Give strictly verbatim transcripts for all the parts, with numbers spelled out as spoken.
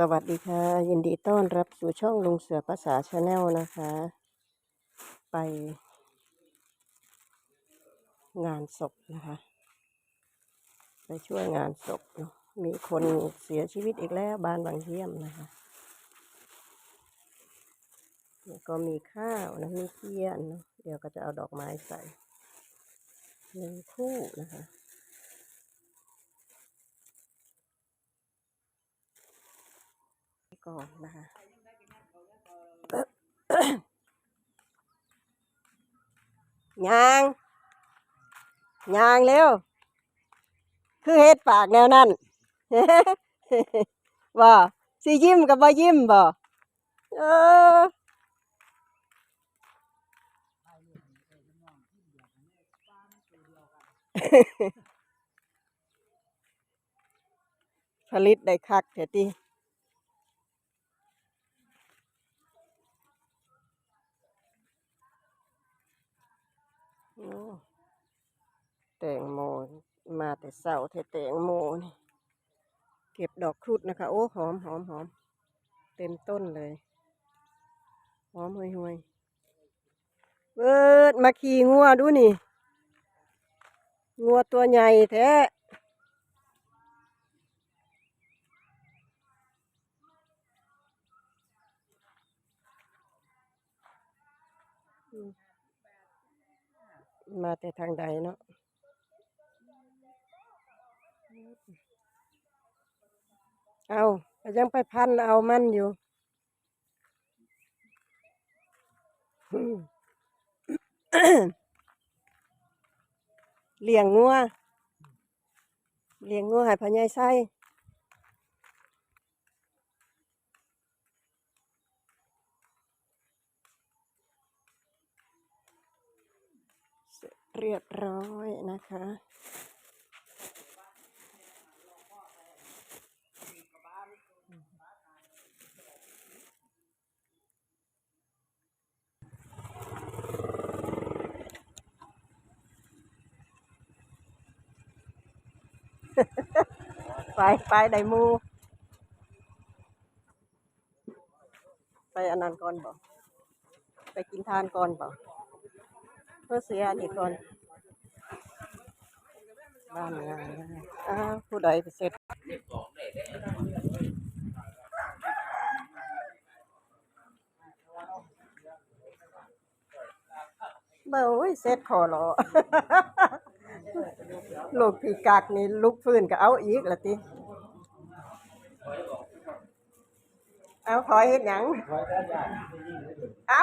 สวัสดีค่ะ ยินดีต้อนรับสู่ช่องลุงเสือภาษาแชนแนลนะคะ ไปงานศพนะคะ ไปช่วยงานศพเนาะ มีคนเสียชีวิตอีกแล้ว บ้านวังเยี่ยมนะคะ แล้วก็มีข้าวนะ มีเทียนเนาะ เดี๋ยวก็จะเอาดอกไม้ใส่หนึ่งคู่นะคะ ก่อนนะคะ ย่าง ย่างเร็ว คือเฮ็ดปากแนวนั้น บ่ สิยิ้มก็บ่ยิ้มบ่ เออ ผลิตได้คักแท้ติ โอ้ แตงโม มาแต่เช้าแท้แตงโมนี่ เก็บดอกครุฑนะคะ โอ้ หอม หอม หอม เต็มต้นเลย หอมห่วยๆ เบิด มาขี่งัวดูนี่ งัวตัวใหญ่แท้ อืม มาแต่ทางใดเนาะ เอา ก็ยังไปพันเอามันอยู่ เลี้ยงงัว เลี้ยงงัวให้พ่อใหญ่ไซ เสร็จเรียบร้อยนะคะ ไป ไป ได้หมู่ ไปอันนั้นก่อนบ่ ไปกินทานก่อนบ่ เพื่อเสียอันนี้ก่อน บ้านงานนะคะ อ้าว ผู้ใดไปเสร็จ เบ้ย เสร็จขอรอ ลูกพี่กักนี่ลุกฟื้นก็เอาอีกละติ เอาขอเฮ็ดหยัง เอา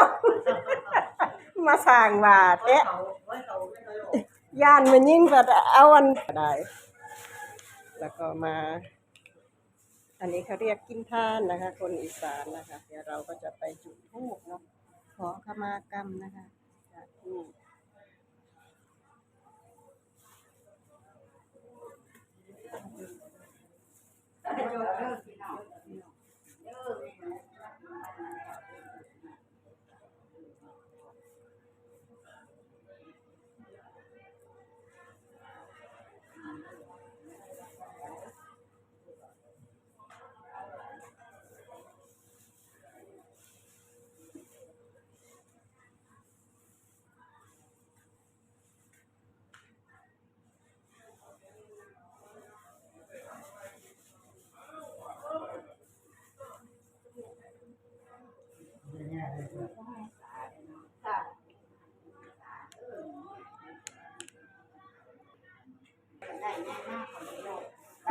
มาสร้างว่าแท้ ย่านแม่นยิ่งก็เอาอันก็ได้ แล้วก็มา อันนี้เขาเรียกกินทานนะคะ คนอีสานนะคะ เดี๋ยวเราก็จะไปจุดธูปเนาะ ขอขมากรรมนะคะ สาธุ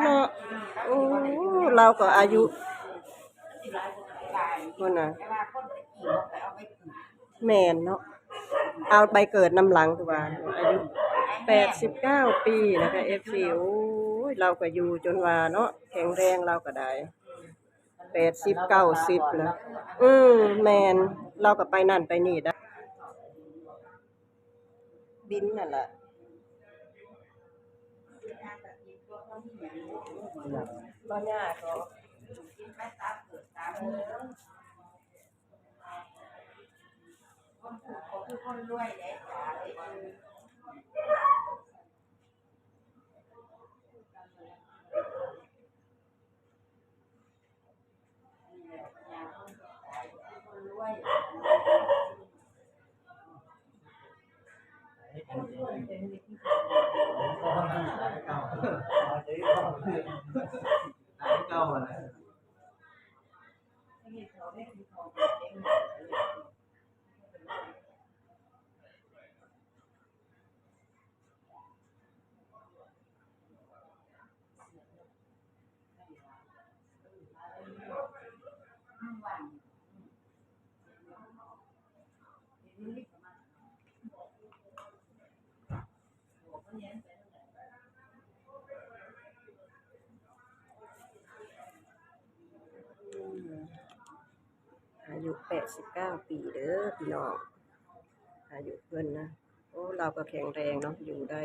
เนาะ โอ้ ลาวก็อายุ พุ่นน่ะ แม่นเนาะ เอาใบเกิดนำหลังคือว่า อายุแปดสิบเก้าปีนะคะ เอฟซี โอ้ย ลาวก็อยู่จนว่าเนาะ แข็งแรงลาวก็ได้ แปดสิบ เก้าสิบแล้ว อืม แม่น ลาวก็ไปนั่นไปนี่ได้ บินนั่นล่ะ บ่ยากดอก คนรวยเด้จ้า เก่าอะไร อายุแปดสิบเก้าปีเด้อพี่น้อง อายุเพิ่นนะ โอ้ เราก็แข็งแรงเนาะ อยู่ได้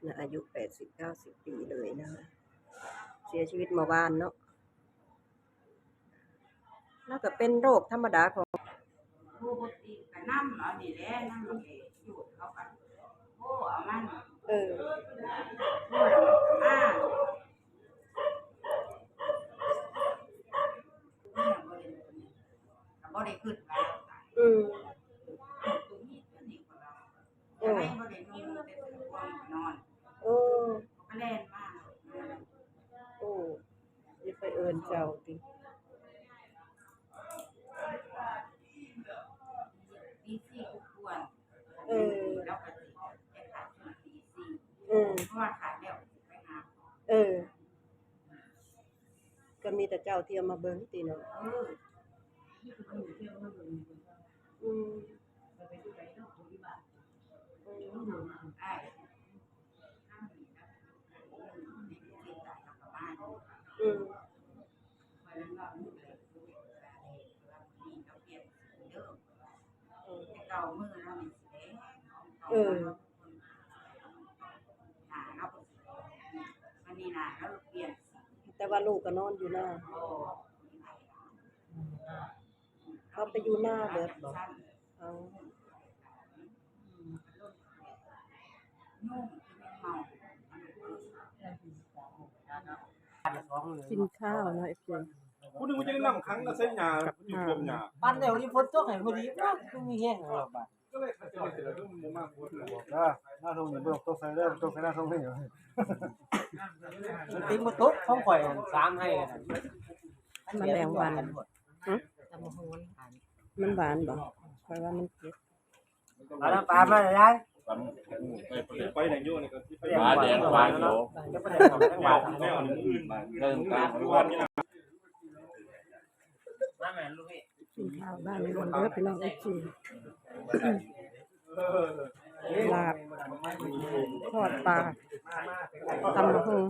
นะ อายุแปดสิบ เก้าสิบ ปีเลยนะคะ เสียชีวิตเมื่อวานเนาะ แล้วก็เป็นโรคธรรมดาของ ผู้บ่ติดก็นำเอานี่แหละ นำเอานี่อยู่เขาก็ โอ้ เอามัน เออ โอ้ เอามา ก็บ่ได้คิดว่า อืม ตัวนี้ตัวนี้ก็ว่า เออ อะไรบ่ได้นุ่งแต่เสื้อผ้านอน เออ ก็แล่นมา โอ้ อย่าไปเอิ้นเจ้าติ ตีสี่กว่า เออ แล้วก็สิไปขาดช่วงตีสี่ เออ เพราะว่าขาดแล้วสิไปหา เออ ก็มีแต่เจ้าที่เอามาเบิ่งติเนาะ เออ อืม อืม อ้าย อืม เออ แต่ว่าลูกก็นอนอยู่หน้า เขาไปอยู่หน้าเบิดบ่ เอา กินข้าวเนาะ เอฟซี กูนึกว่าจะได้นำขังกับเส้นหญ้า กับข้าว อยู่ท่วมหญ้า ปั่นแล้วนี่ฝนตกให้พอดี อ้าว คือมีแฮงแล้วบาด ก็เลยขัดจังหวะเสร็จแล้วก็มึงมาโพสต์เลย เออ หน้าทุ่งนี่บ่ตกใส่เด้อ ตกใส่หน้าทุ่งนี่ มันติงบ่ตก ของข่อยสามไร่นั่น มันแดงวัน หึ ตำบักหุ่งมันหวาน มันหวานบ่ ข่อยว่ามันเผ็ด เอาน้ำปลามาเลยยาย ไปไหนอยู่นี่ก็ ปลาแดงหวานอยู่ จะไปไหนของหวาน แนวอื่น เรื่องการ กินข้าวบ้านลุงเด้อพี่น้อง เอฟซี ลาบ ทอดปลา ตำบักหุ่ง